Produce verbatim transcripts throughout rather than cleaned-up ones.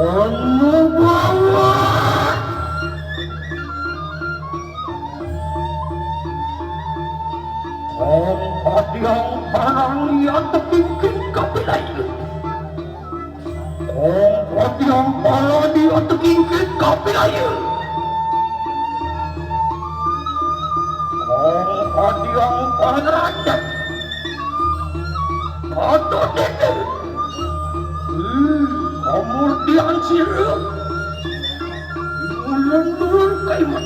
Anubawa. Kong adiang parang ya tekingking kapilai. Kong adiang parang ya tekingking kapilai. Kong adiang parang raja. Kata dede. Hmm, kamurdian sira. Ulun-ulun kaimat.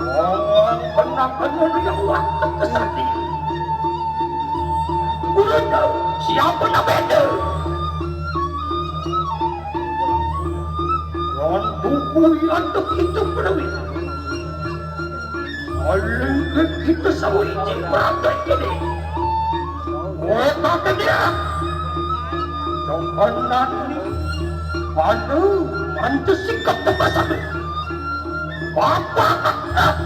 Wong-wong benak-benar yang watak kesati. Ulun tahu siapa nak beda. Ron buku yang tak itu penuhi. Paling ke kita sawiji beratai kini. Weta ke dia. Janganan ni. Panu, mantu sikap tepasan. Bapak anak.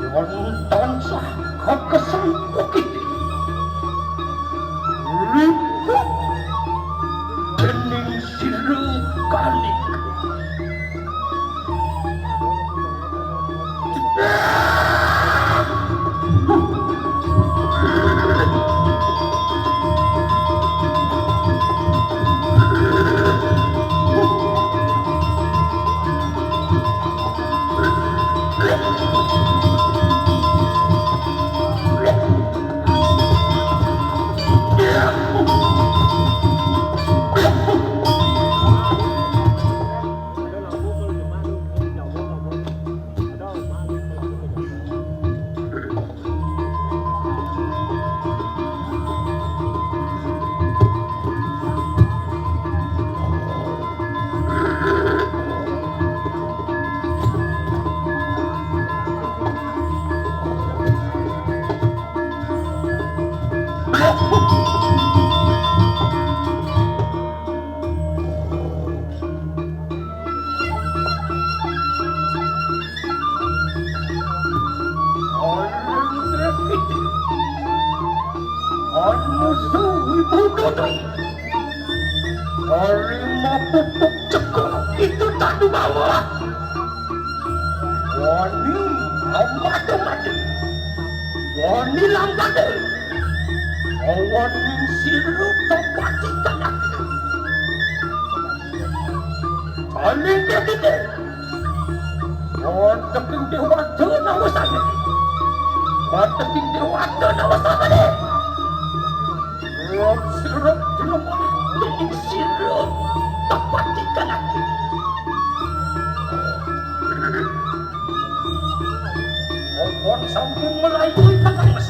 Wonten sah kakesempukit. Ribut dening sira kalik. Anu suwi budut. Ari mapupuk cekok itu tak dibawa. Wani amada mati. Wani langkade. Awan sira topati kanak. Paling kita. Wateking dewata nawasane. Wateking dewata nawasane. Ron sira dilemoni dening sira tepati kalaki. Opon sampun melayui pangames.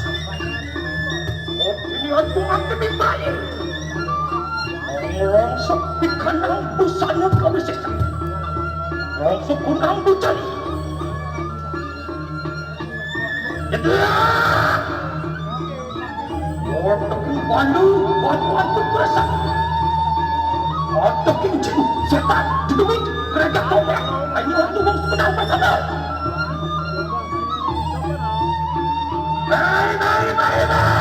Opini aku mangkene bae. Ngrongso pikanang busana kawisesan. Ngrongso kunang bucali. Jedrak! Otoking bandu, otoking kurasak. Otoking jin, setan, jedumit, kerajak komplek. Ayo, aku mau sebenang pasal. Mari, mari, mari, mari.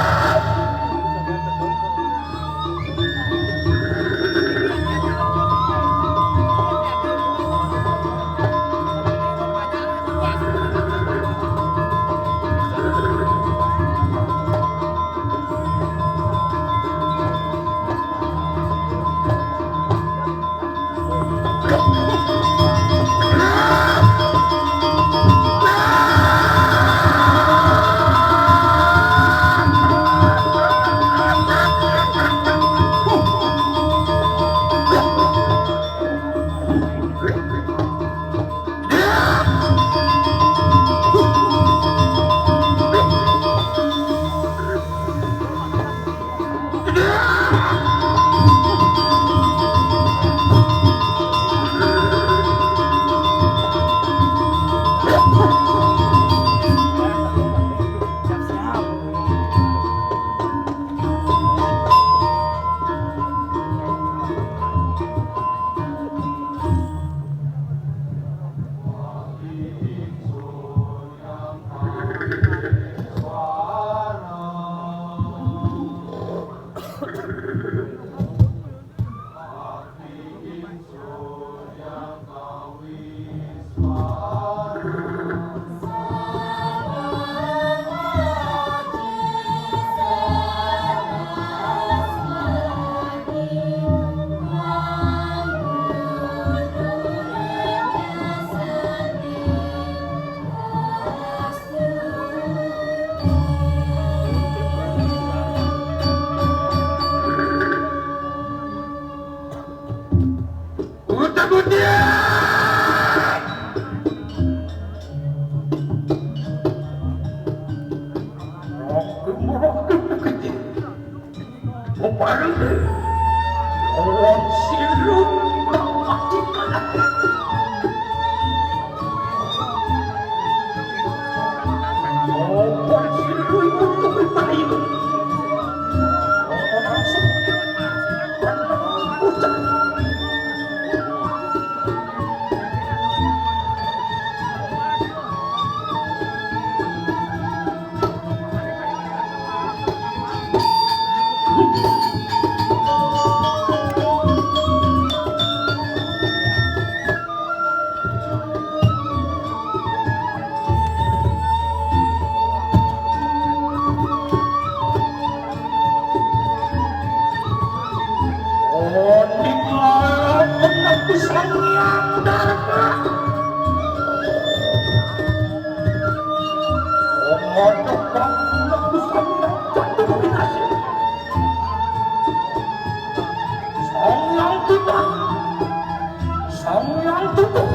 Sang Hyang Tutup,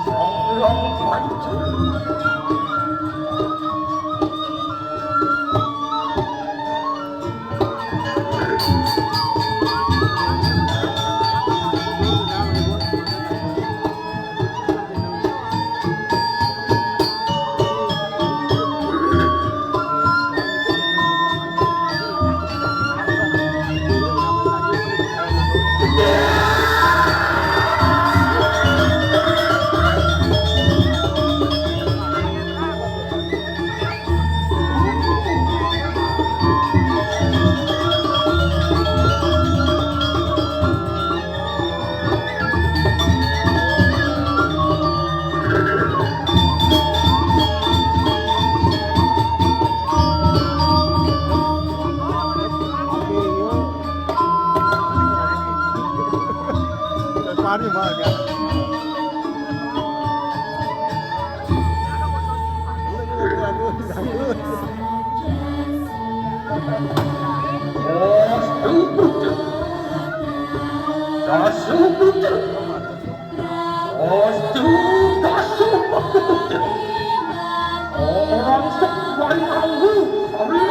Sang Hyang Panca. Orang sebuah lalu, orang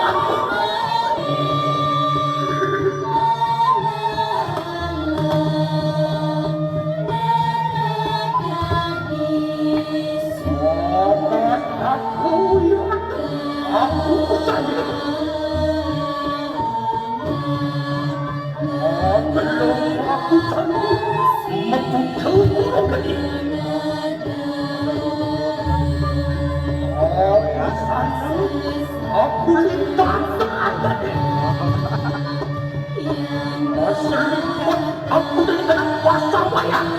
Aku lintang tengah tadi. Seliput aku dengan pasang wayang.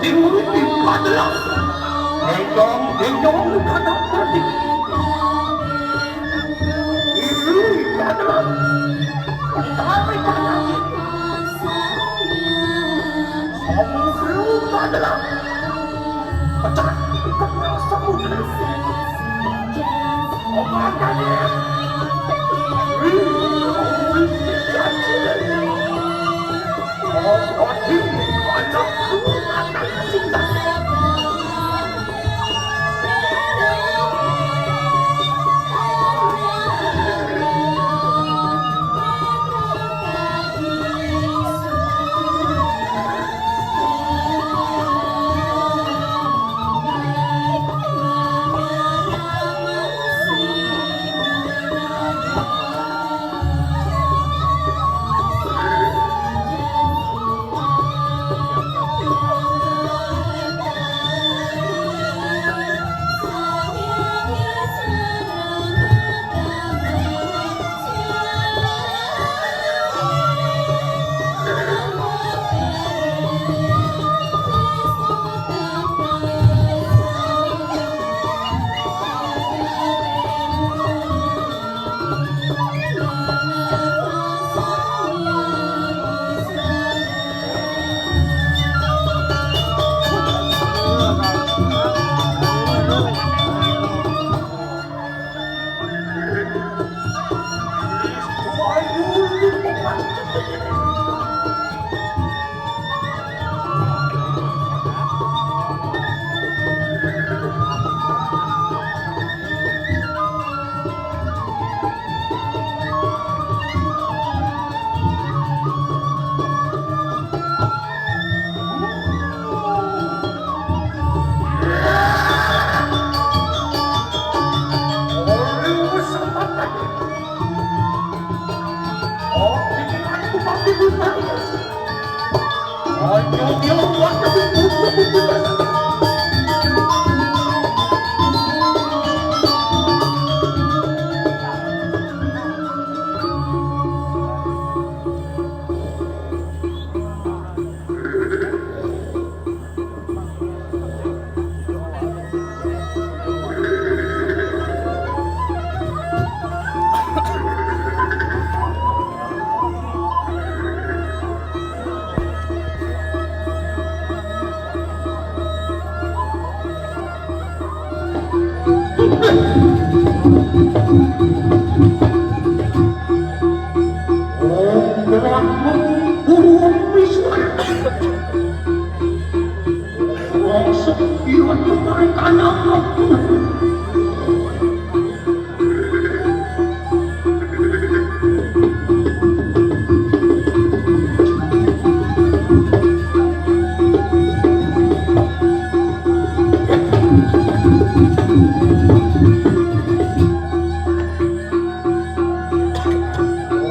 Diuruti adalah dendong-dendong kadang tadi. Ini adalah tarik lagi. Samudra adalah pecah di tengah samudra. Makanya, ini, ini, ini,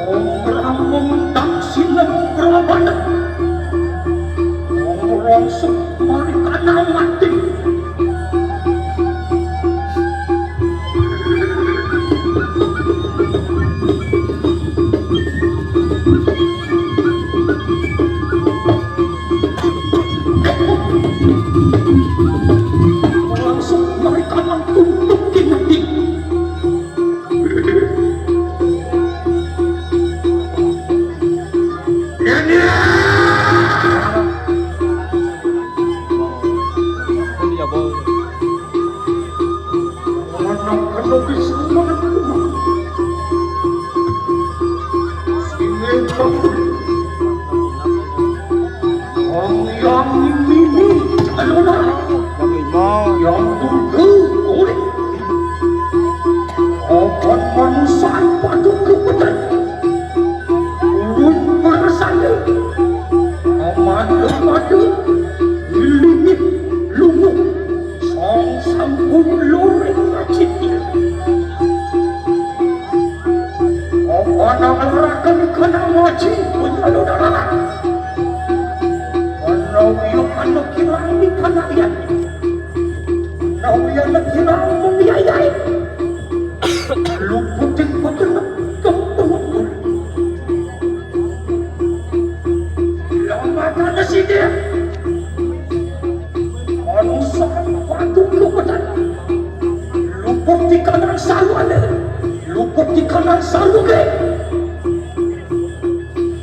Ong ramong tang sinem prabana. Ong rongsuk mari kana mati. Langsung mereka mangkumpul di nanti. Ini. Anak kandung di sana. Sini, Bang. Ang yang ini, ano na? Yang tunggu, ulit. Apan manusia patut kepetan. Ulun berasanya. Amat lemadu. Lilingit. Lungu. Sang sampun luring ngajit. Apa nang larakan kana ngaji, punyalu dalanan. Ana wiyo anak kirang di panarian. Ana wiyo anak kirang mangiyayai. Luputing pagenep kempung. Lamatan na sida. Di kanan saluan, luput di kanan saluan.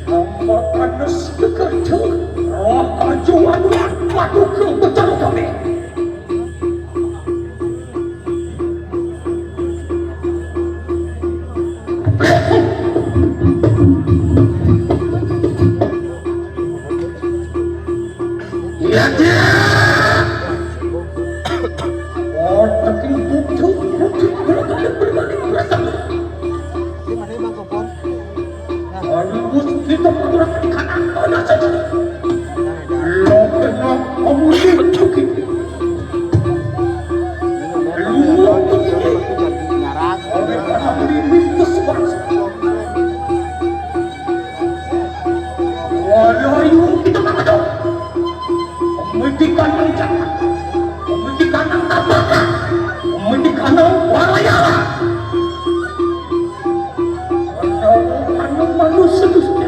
Hamba kanes bekerja, roh kerjaan, waduh ke betul kami. Iya, dia. Oh, tapi butuh, butuh, berbalik, berbalik, berbalik. Ini mana Bang Kopon? Nah. Aduh, kita pergerakan di kanan, mana saja. Nah, nah. Lo kenapa kamu ini? Minum, ya, Lu tapi apa? Ini. Jangan pakai jangan ngarang. Oleh para hadirin, itu sebuah Walayu kita mangado. Pemedikan yang jangan. Pemedikan yang tapakan. Pemedikan yang warayala. Anu manusia dusta.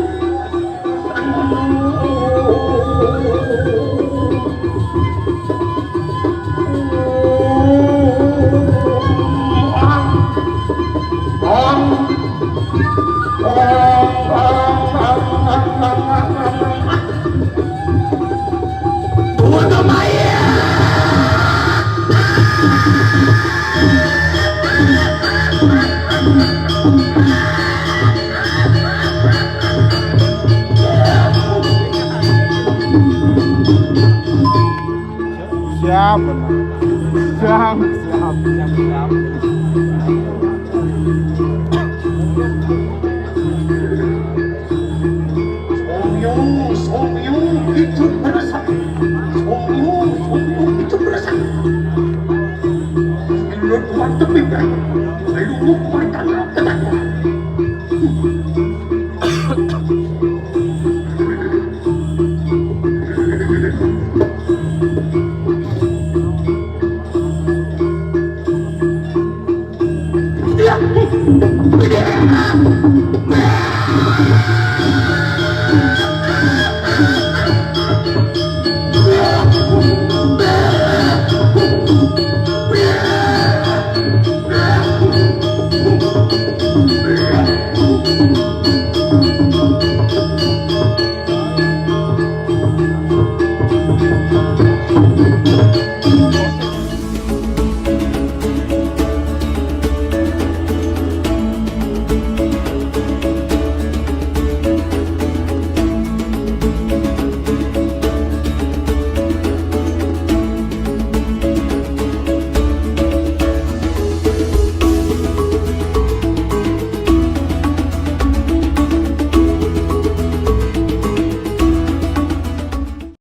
Siap, benar. Siap, siap, siap, siap. Sombong, sombong, itu berasa. Sombong, sombong, itu berasa. Menurut Tuhan demikian. Lalu mengeluarkan ketakutan.